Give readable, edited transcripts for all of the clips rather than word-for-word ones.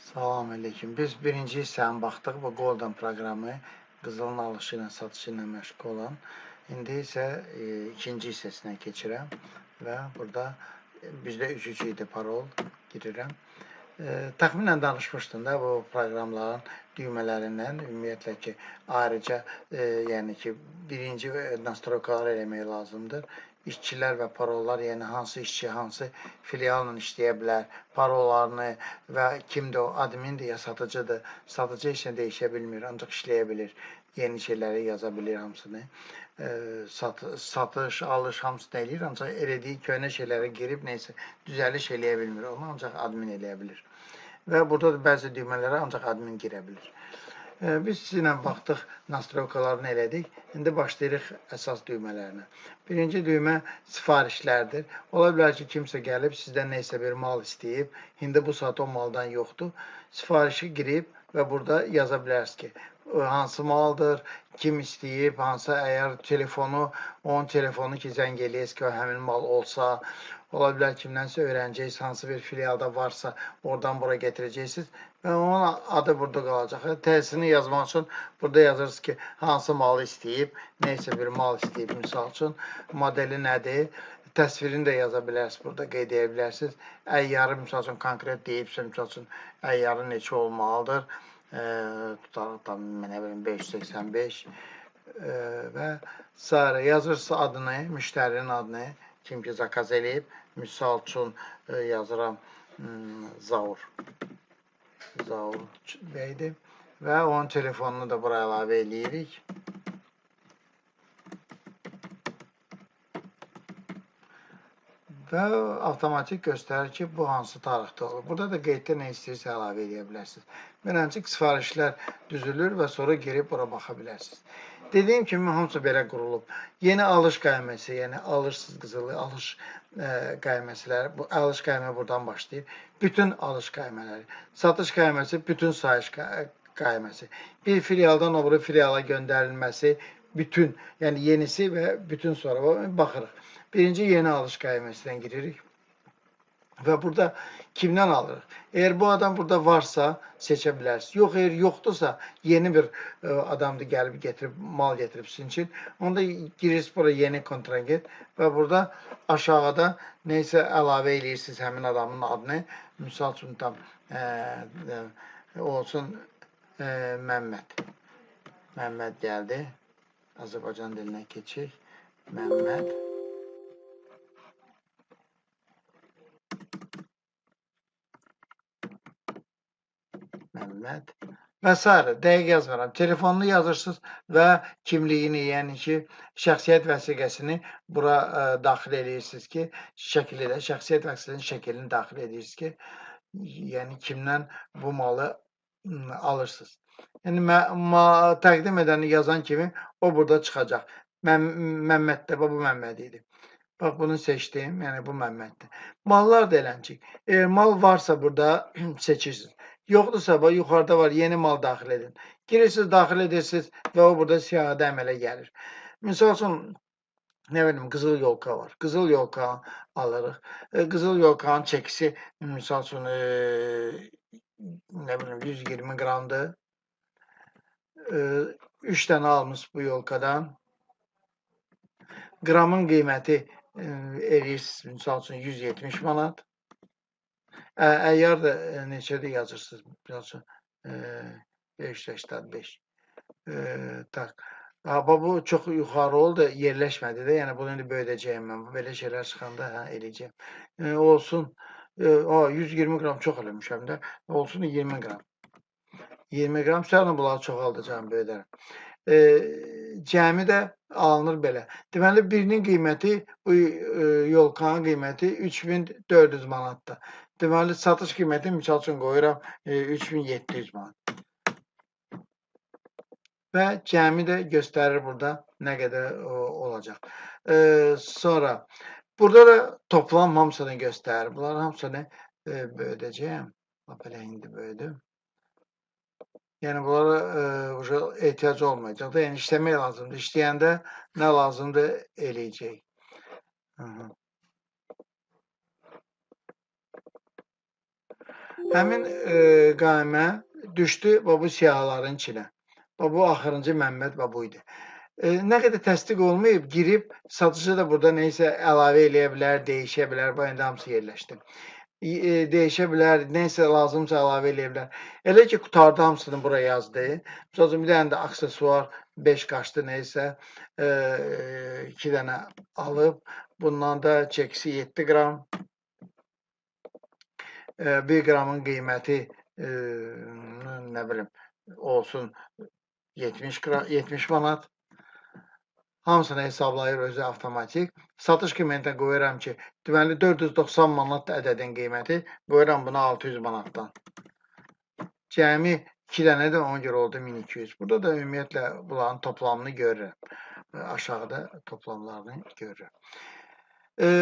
Salam əleykum. Biz birinci hissəni baxdıq. Bu Golden proqramı qızılın alışı ilə satışı ilə məşğul olan. İndi isə ikinci hissəsinə keçirəm və burada bizdə 3-3 idi parol girirəm. Təxminən danışmışdım da bu proqramların düymələrindən. Ümumiyyətlə ki, ayrıca yəni ki, birinci nastroykalar eləmək lazımdır. İşçilər və parollar, yəni hansı işçi, hansı filialla işləyə bilər, parollarını və kimdir o, admindir ya satıcıdır. Satıcı heç nə dəyişə bilmir, ancaq işləyə bilir. Yeni şeyləri yaza bilir hamısını. Satış, alış hamısını eləyir, ancaq elədiyi köhnə şeylərə girib neysə düzəliş eləyə bilmir. Onu ancaq admin eləyə bilir. Və burada da bəzi düymələrə ancaq admin girə bilir. Biz sizinlə baxdıq, nastroykalarını elədik. İndi başlayırıq əsas düymələrinə. Birinci düymə sifarişlərdir. Ola bilər ki, kimsə gəlib sizdən neysə bir mal istəyib. İndi bu saat o maldan yoxdur. Sifarişi girib və burada yaza bilərsiniz ki, hansı maldır, kim istəyib, hansı əgər telefonu, onun telefonu ki, zəng eləyəsiz ki, həmin mal olsa, ola bilər kimdənsə öyrənəcəksiniz, hansı bir filialda varsa, oradan bura gətirəcəksiniz və onun adı burada qalacaq. Təsirini yazmaq üçün burada yazırsınız ki, hansı malı istəyib, neysə bir mal istəyib, misal üçün, modeli nədir, təsvirini də yaza bilərsiniz, burada qeyd edə bilərsiniz. Əyyarı, misal üçün, konkret deyibsə, misal üçün, əyyarı neçə olmalıdır, tutaraq da, nə bilim, 585 və sairə. Yazırsınız adını, müştərinin adını, kim ki zakaz eləyib, misal üçün yazıram Zaur. Zaur bəydir və onun telefonunu da bura əlavə eləyirik. Və avtomatik göstərir ki, bu hansı tarixdə olur. Burada da qeyddə nə istəyirsə əlavə eləyə bilərsiniz. Beləncə sifarişlər düzülür və sonra girib bura baxa bilərsiniz. Dediyim kimi hamısı belə qurulub. Yeni alış qayməsi, yəni alırsınız qızılı, alış qayməsiləri, bu alış qaymə buradan başlayır. Bütün alış qaymələri, satış qayməsi, bütün sayış qayməsi. Bir filialdan o biri filiala göndərilməsi, bütün, yəni yenisi və bütün sonra baxırıq. Birinci yeni alış qayməsindən giririk və burada kimdən alırıq? Əgər bu adam burada varsa seçə bilərsiniz. Yox, əgər yoxdursa yeni bir adamdır gəlib getirib, mal getirib sizin üçün. Onda girirsiniz bura yeni kontragent və burada aşağıda neysə əlavə eləyirsiniz həmin adamın adını. Misal üçün tam olsun Məmməd. Məmməd gəldi. Azərbaycan dilinə keçik. Məmməd. Məmməd və s. Dəqiq yazmıram. Telefonunu yazırsınız və kimliyini, yəni ki, şəxsiyyət vəsiqəsini bura daxil edirsiniz ki, şəkili də, şəxsiyyət vəsiqəsinin şəklini daxil edirsiniz ki, yəni kimdən bu malı alırsınız. Yəni, təqdim edəni yazan kimi o burada çıxacaq. Məmməd də, bu Məmməd idi. Bax, bunu seçdim, yəni bu Məmməddir. Mallar da eləncik. Əgər mal varsa burada seçirsiniz. Yoxdursa, bax, yuxarıda var, yeni mal daxil edin. Girirsiniz, daxil edirsiniz və o burada siyahıda əmələ gəlir. Misal üçün, nə bilim, qızıl yolka var. Qızıl yolka alırıq. Qızıl yolkanın çəkisi, misal üçün, nə bilim, 120 qramdır. 3 dənə almış bu yolkadan. Qramın qiyməti eləyirsiniz, misal üçün, 170 manat. Əyyar da neçədir yazırsınız? Misal üçün, 585. Tak. Bu çox yuxarı oldu, yerləşmədi də. Yəni, bunu indi böyüdəcəyim mən. Belə şeylər çıxanda eləyəcəyim. Olsun, 120 qram çox eləmişəm də. Olsun 20 qram. 20 qram, sonra bunları çoxaldacağım, böyüdərəm. Cəmi də alınır belə. Deməli, birinin qiyməti, bu yolkanın qiyməti 3400 manatdır. Deməli, satış qiyməti, misal üçün qoyuram 3700 manat. Və cəmi də göstərir burada nə qədər olacaq. Sonra, burada da toplam hamısını göstərir. Bunların hamısını böyüdəcəyəm. Belə indi böyüdüm. Yəni, bunlara ehtiyac olmayacaq. Yəni, işləmək lazımdır. İşləyəndə nə lazımdır eləyəcək. Həmin qaymə düşdü və bu siyahıların içinə. Və bu axırıncı Məmməd və bu idi. Nə qədər təsdiq olmayıb, girib satıcı da burada neysə əlavə eləyə bilər, dəyişə bilər. Bu indi hamısı yerləşdi. Dəyişə bilər, neysə lazımsa əlavə eləyə bilər. Elə ki, qutardı, hamısını bura yazdı. Misal üçün, bir dənə də aksesuar 5 qaçdı neysə, 2 dənə alıb. Bundan da çəkisi 7 qram. 1 qramın qiyməti nə bilim, olsun 70 qram, 70 manat. Hamısını hesablayır özü avtomatik. Satış qiymətinə qoyuram ki, deməli 490 manat ədədin qiyməti, qoyuram buna 600 manatdan. Cəmi 2 dənə də ona görə oldu 1200. Burada da ümumiyyətlə bunların toplamını görürəm. Aşağıda toplamlarını görürəm.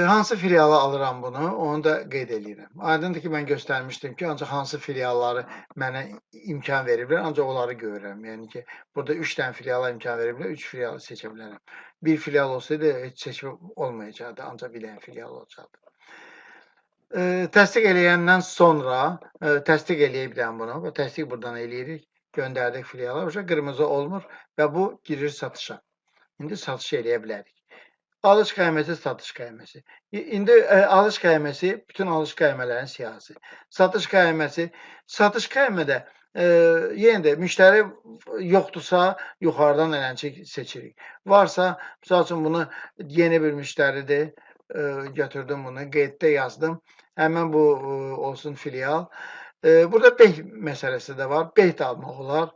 Hansı filiala alıram bunu, onu da qeyd eləyirəm. Aydındır ki, mən göstərmişdim ki, ancaq hansı filialları mənə imkan veriblər, ancaq onları görürəm. Yəni ki, burada 3 dənə filiala imkan veriblər, 3 filialı seçə bilərəm. Bir filial olsaydı, heç seçmə olmayacaqdı, ancaq bir dənə filial olacaqdı. Təsdiq eləyəndən sonra, təsdiq eləyib bir bunu, və təsdiq buradan eləyirik, göndərdik filiala, o qırmızı olmur və bu girir satışa. İndi satış eləyə bilərik. Alış qayməsi, satış qayməsi. İndi alış qayməsi, bütün alış qaymələrin siyahısı. Satış qayməsi, satış qaymədə yenə də müştəri yoxdursa, yuxarıdan elənçik seçirik. Varsa, misal üçün bunu yeni bir müştəridir, götürdüm bunu, qeyddə yazdım. Həmən bu olsun filial. Burada beh məsələsi də var, beh də almaq olar.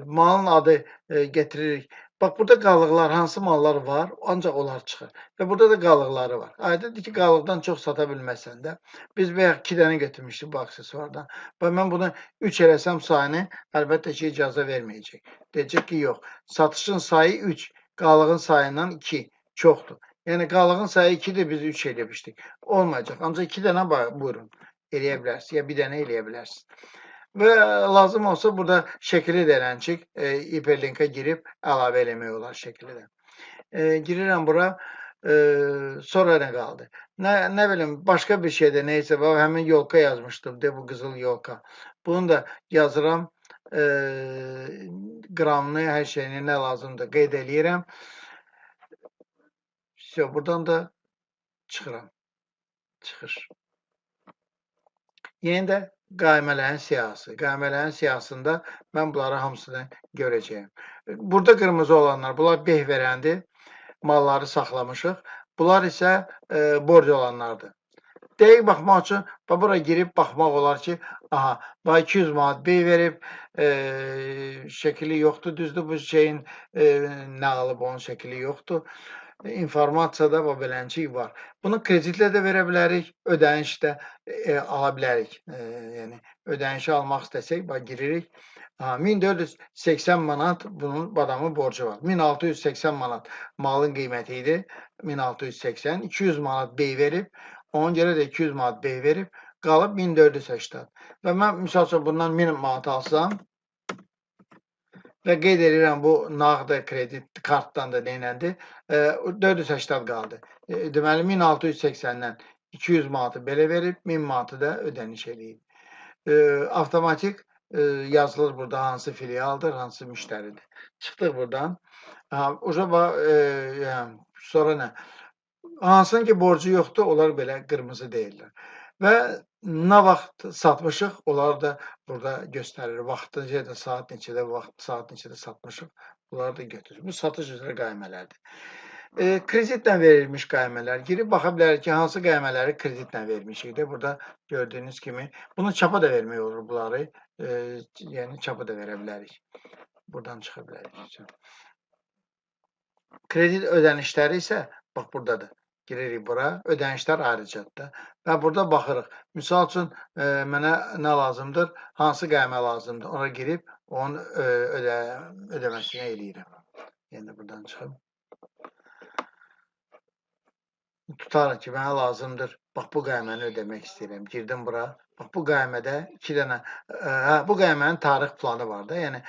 Malın adı getiririk. Bax, burada qalıqlar, hansı mallar var, ancaq onlar çıxır. Və burada da qalıqları var. Aydındır ki, qalıqdan çox sata bilməzsən də. Biz bayaq 2 dənə götürmüşdük bu aksesuardan. Və mən bunu 3 eləsəm sayını, əlbəttə ki, icazə verməyəcək. Deyəcək ki, yox. Satışın sayı 3, qalığın sayından 2 çoxdur. Yəni, qalığın sayı 2-dir, biz 3 eləmişdik. Olmayacaq. Ancaq 2 dənə buyurun, eləyə bilərsiniz. Ya bir dənə eləyə bilərsiniz. Və lazım olsa burada şəkili də elənçik, hiperlinka girib əlavə eləmək olar şəkili də. Girirəm bura, sonra nə qaldı? Nə bilim, başqa bir şeydə neysə, həmin yolka yazmışdım, de bu qızıl yolka. Bunu da yazıram, qramını, hər şeyini nə lazımdır qeyd eləyirəm. Buradan da çıxıram, çıxır. Yenə də qaymələrin siyahısı. Qaymələrin siyahısında mən bunları hamısını görəcəyim. Burada qırmızı olanlar, bunlar beh verəndir, malları saxlamışıq. Bunlar isə borc olanlardır. Dəqiq baxmaq üçün, bura girib baxmaq olar ki, aha, 200 manat beh verib, şəkili yoxdur, düzdür, bu şeyin nə alıb, onun şəkili yoxdur. İnformasiyada və beləncik var. Bunu kreditlə də verə bilərik, ödəniş də ala bilərik. Yəni, ödənişi almaq istəsək, bax, giririk. Aha, 1480 manat bunun adamın borcu var. 1680 manat malın qiyməti idi. 1680, 200 manat bey verib, ona görə də 200 manat bey verib, qalıb 1480. Və mən, misal üçün, bundan 1000 manat alsam və qeyd edirəm, bu nağdı, kredit, kartdan da neynəndir, 480 qaldı. Deməli, 1680-dən 200 manatı belə verib, 1000 manatı da ödəniş eləyib. Avtomatik yazılır burada hansı filialdır, hansı müştəridir. Çıxdıq buradan. Sonra nə? Hansının ki, borcu yoxdur, onlar belə qırmızı deyirlər. Və nə vaxt satmışıq, onları da burada göstərir. Vaxtınca da saat neçədə, vaxt, saat neçədə satmışıq, bunları da götürür. Bu, satış üzrə qaymələrdir. Kreditlə verilmiş qaymələr. Girib baxa bilərik ki, hansı qaymələri kreditlə vermişik də. Burada gördüyünüz kimi, bunu çapa da vermək olur bunları. Yəni, çapa da verə bilərik. Buradan çıxa bilərik. Kredit ödənişləri isə, bax, buradadır. Giririk bura, ödənişlər ayrıcadır. Və burada baxırıq. Misal üçün, mənə nə lazımdır, hansı qəymə lazımdır. Ona girib, onun ödəməsini eləyirəm. Yenə də buradan çıxım. Tutarıq ki, mənə lazımdır. Bax, bu qəyməni ödəmək istəyirəm. Girdim bura. Bax, bu qaymədə 2 dənə, bu qaymənin tarix planı var da. Yəni,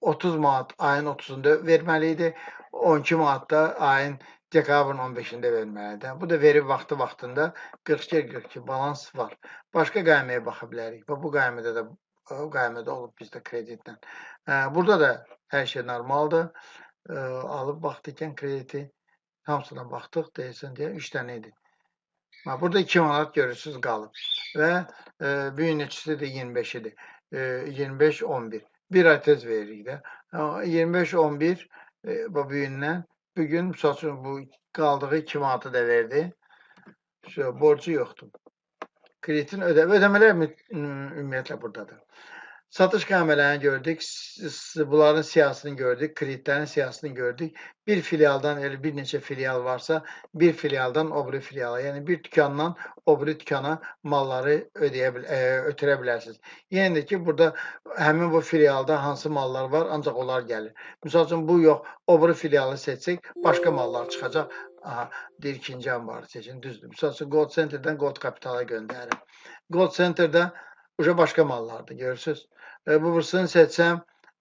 30 manat ayın 30-unda verməli idi. 12 manatda ayın Dekabrın 15-də verməlidir. Bu da verib vaxtı-vaxtında 42-42 balans var. Başqa qayməyə baxa bilərik. Və bu qaymədə də o qaymədə olub bizdə kreditlə. Burada da hər şey normaldır. Alıb baxdıkən krediti hamısına baxdıq, deyəsən deyə 3 dənə idi. Burada 2 manat görürsünüz qalıb. Və bu gün neçəsi də 25-idir. 25-11. Bir ay tez veririk də. 25-11 bu gündən. Bugün, misal üçün, bu qaldığı 2 manatı da verdi. Borcu yoxdur. Kreditin ödəmələr ümumiyyətlə buradadır. Satış qəymələrini gördük, bunların siyahısını gördük, kreditlərin siyahısını gördük. Bir filialdan, elə bir neçə filial varsa, bir filialdan o biri filiala, yəni bir dükandan o biri dükana malları ötürə bilərsiniz. Yəni ki, burada həmin bu filialda hansı mallar var, ancaq onlar gəlir. Misal üçün, bu yox, o biri filialı seçsək, başqa mallar çıxacaq. Aha, deyir, ikinci anbarı seçin, düzdür. Misal üçün, Gold Center'dən Gold Capital'a göndərirəm. Gold Center'da uca başqa mallardır, görürsünüz. Bu bursunu seçsəm,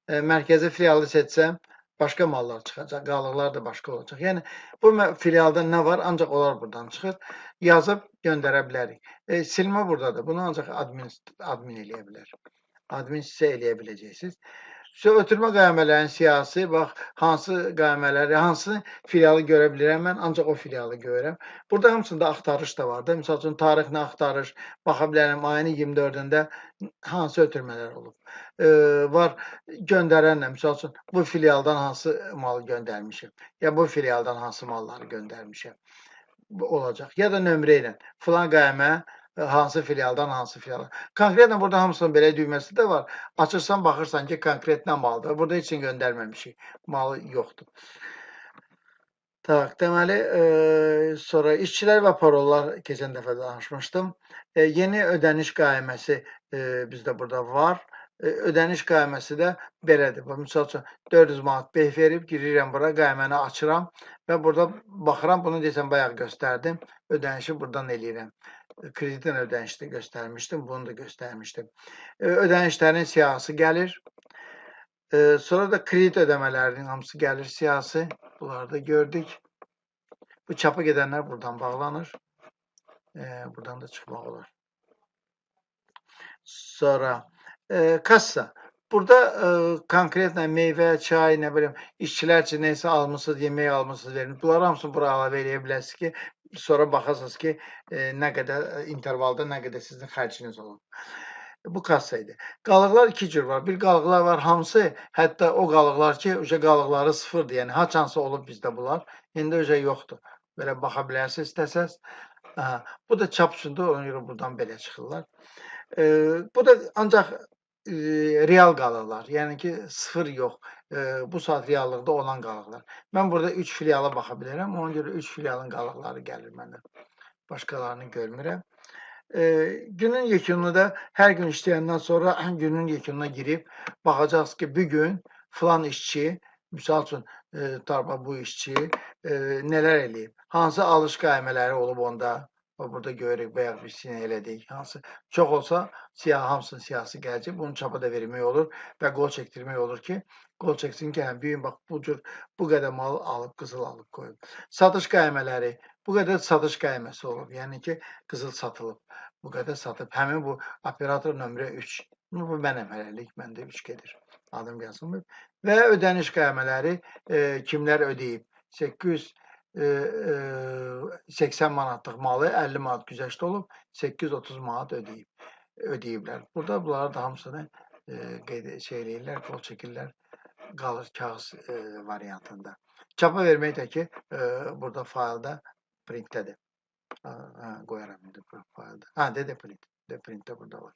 mərkəzi filialı seçsəm, başqa mallar çıxacaq, qalıqlar da başqa olacaq. Yəni, bu filialda nə var, ancaq onlar buradan çıxır. Yazıb göndərə bilərik. Silmə buradadır, bunu ancaq admin eləyə bilər. Admin sizə eləyə biləcəksiniz. Ötürmə qaymələrinin siyahısı, bax, hansı qaymələri, hansı filialı görə bilirəm mən, ancaq o filialı görürəm. Burada hamısında axtarış da var da. Misal üçün, tarixlə axtarış, baxa bilərəm, ayının 24-ündə hansı ötürmələr olub. Var göndərənlə, misal üçün, bu filialdan hansı malı göndərmişim, ya bu filialdan hansı malları göndərmişim olacaq. Ya da nömrə ilə, filan qaymə, hansı filialdan, hansı filiala. Konkretlə burada hamısının belə düyməsi də var. Açırsan, baxırsan ki, konkret nə maldır. Burada heç nə göndərməmişik. Malı yoxdur. Tak, deməli, sonra işçilər və parollar keçən dəfə danışmışdım. Yeni ödəniş qayməsi bizdə burada var. Ödəniş qayməsi də belədir. Misal üçün, 400 manat beh verib, girirəm bura, qayməni açıram və burada baxıram, bunu desəm, bayaq göstərdim. Ödənişi buradan eləyirəm. Kreditin ödənişini göstərmişdim, bunu da göstərmişdim. Ödənişlərin siyahısı gəlir. Sonra da kredit ödəmələrinin hamısı gəlir siyahısı. Bunları da gördük. Bu çapa gedənlər buradan bağlanır. Buradan da çıxmaq olar. Sonra kassa. Burada konkretlə meyvə, çay, nə bilim, işçilər üçün neysə almışsınız, yemək almışsınız, verin. Bunları hamısını bura əlavə eləyə bilərsiniz ki, sonra baxasınız ki, nə qədər intervalda nə qədər sizin xərciniz olub. Bu kassa idi. Qalıqlar iki cür var. Bir qalıqlar var hamısı, hətta o qalıqlar ki, uca qalıqları sıfırdır. Yəni, haçansa olub bizdə bunlar. İndi uca yoxdur. Belə baxa bilərsiniz istəsəz. Aha, bu da çap üçündür, ona görə buradan belə çıxırlar. Bu da ancaq real qalıqlar, yəni ki, sıfır yox, bu saat reallıqda olan qalıqlar. Mən burada 3 filiala baxa bilərəm, ona görə 3 filialın qalıqları gəlir məndən. Başqalarını görmürəm. Günün yekununu da hər gün işləyəndən sonra günün yekununa girib baxacaqsınız ki, bugün filan işçi, misal üçün, tarba bu işçi nələr eləyib, hansı alış qaymələri olub onda. Burada görürük, bayaq biz sinə elədik. Hansı çox olsa siyah, hamısının siyahısı gələcək. Bunu çapa da vermək olur və qol çəkdirmək olur ki, qol çəksin ki, hə, bu gün bax bu cür bu qədər mal alıb, qızıl alıb qoyub. Satış qaymələri, bu qədər satış qayməsi olub. Yəni ki, qızıl satılıb. Bu qədər satıb. Həmin bu operator nömrə 3. Bu mənəm hələlik, məndə 3 gedir. Adım gəlsin. Və ödəniş qaymələri kimlər ödəyib? 880 manatlıq malı 50 manat güzəşt olub, 830 manat ödəyiblər. Burada bunları da hamısını qeyd şey eləyirlər, qol çəkirlər, qalır kağız variantında. Çapa vermək də ki, burada faylda printdədir. Qoyaram indi bura faylda. Ha, dedi print. De printdə burada var.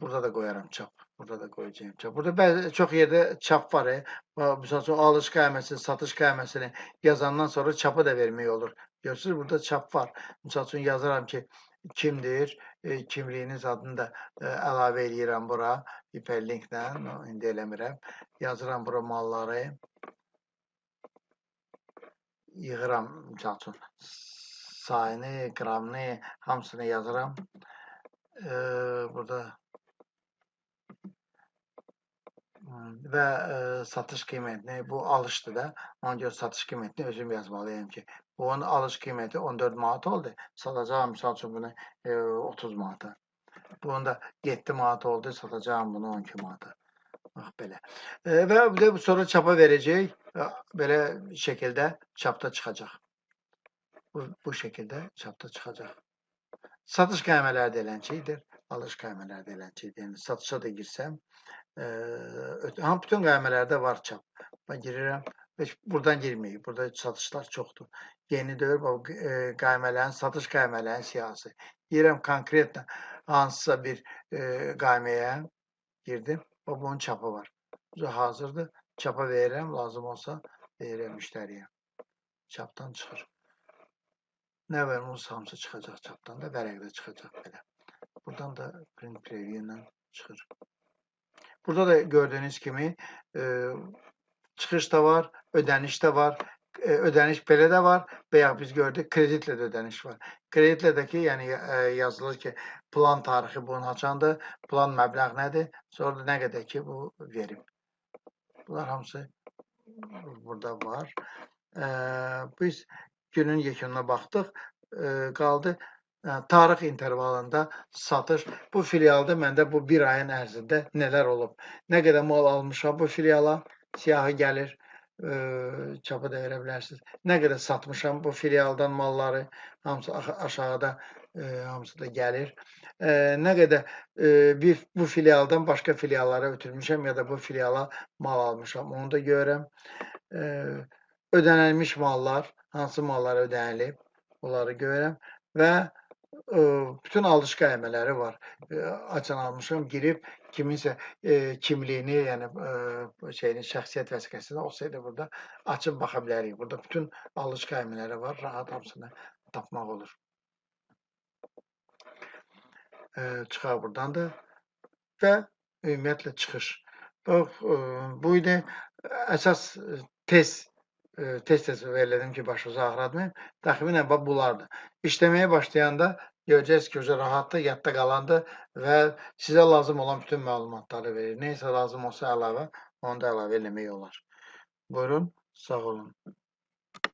Burada da qoyaram çap. Burada da qoyacağım çap. Burada bəzi, çox yerdə çap var. Misal üçün, alış qəyməsini, satış qəyməsini yazandan sonra çapı da vermək olur. Görürsünüz, burada çap var. Misal üçün, yazıram ki, kimdir, kimliyiniz adını da əlavə eləyirəm bura, hiperlinklə, indi eləmirəm. Yazıram bura malları. Yığıram, misal üçün, sayını, qramını, hamısını yazıram. Burada Və satış qiymətini, bu alışdır da, ona görə satış qiymətini özüm yazmalıyam ki, bunun alış qiyməti 14 manat oldu, satacağım misal üçün bunu 30 manata. Bunun da 7 manat oldu, satacağım bunu 12 manata. Bax belə. Və bir də sonra çapa verəcək, belə şəkildə çapda çıxacaq. Bu şəkildə çapda çıxacaq. Satış qaymələri də elənçidir, alış qaymələri də elənçidir. Yəni satışa da girsəm, bütün qaymələrdə var çap. Mən girirəm, heç buradan girməyib. Burada satışlar çoxdur. Yeni deyil, bu qaymələrin, satış qaymələrin siyahısı. Girirəm konkretlə hansısa bir qayməyə girdim. Bax, bunun çapı var. Hazırdır. Çapa verirəm, lazım olsa verirəm müştəriyə. Çapdan çıxır. Nə var, hamısı çıxacaq çapdan da, vərəqdə çıxacaq belə. Buradan da print preview ilə çıxır. Burada da gördüyünüz kimi çıxış da var, ödəniş də var. Ödəniş belə də var. Bayaq biz gördük, kreditlə də ödəniş var. Kreditlə də ki, yəni yazılır ki, plan tarixi bunun haçandır, plan məbləğ nədir, sonra da nə qədər ki bu verim. Bunlar hamısı burada var. Biz günün yekununa baxdıq. Qaldı tarix intervalında satış. Bu filialda məndə bu bir ayın ərzində nələr olub? Nə qədər mal almışam bu filiala, siyahı gəlir, çapa da verə bilərsiniz. Nə qədər satmışam bu filialdan malları, hamısı aşağıda, hamısı da gəlir. Nə qədər bir bu filialdan başqa filiallara ötürmüşəm ya da bu filiala mal almışam, onu da görürəm. Ödənilmiş mallar, hansı mallar ödənilib, onları görürəm və bütün alış qaymələri var. Açan almışam, girib kiminsə kimliyini, yəni şeyini, şəxsiyyət vəsiqəsini olsaydı burada açıb baxa bilərik. Burada bütün alış qaymələri var, rahat hamısını tapmaq olur. Çıxar buradan da və ümumiyyətlə çıxış. Bax, bu idi əsas tez-tez verilədim ki, başınızı ağrıtmayayım. Təxminən bax bunlardır. İşləməyə başlayanda görəcəksiniz ki, o rahatdır, yadda qalandır və sizə lazım olan bütün məlumatları verir. Neysə lazım olsa əlavə, onu da əlavə eləmək olar. Buyurun, sağ olun.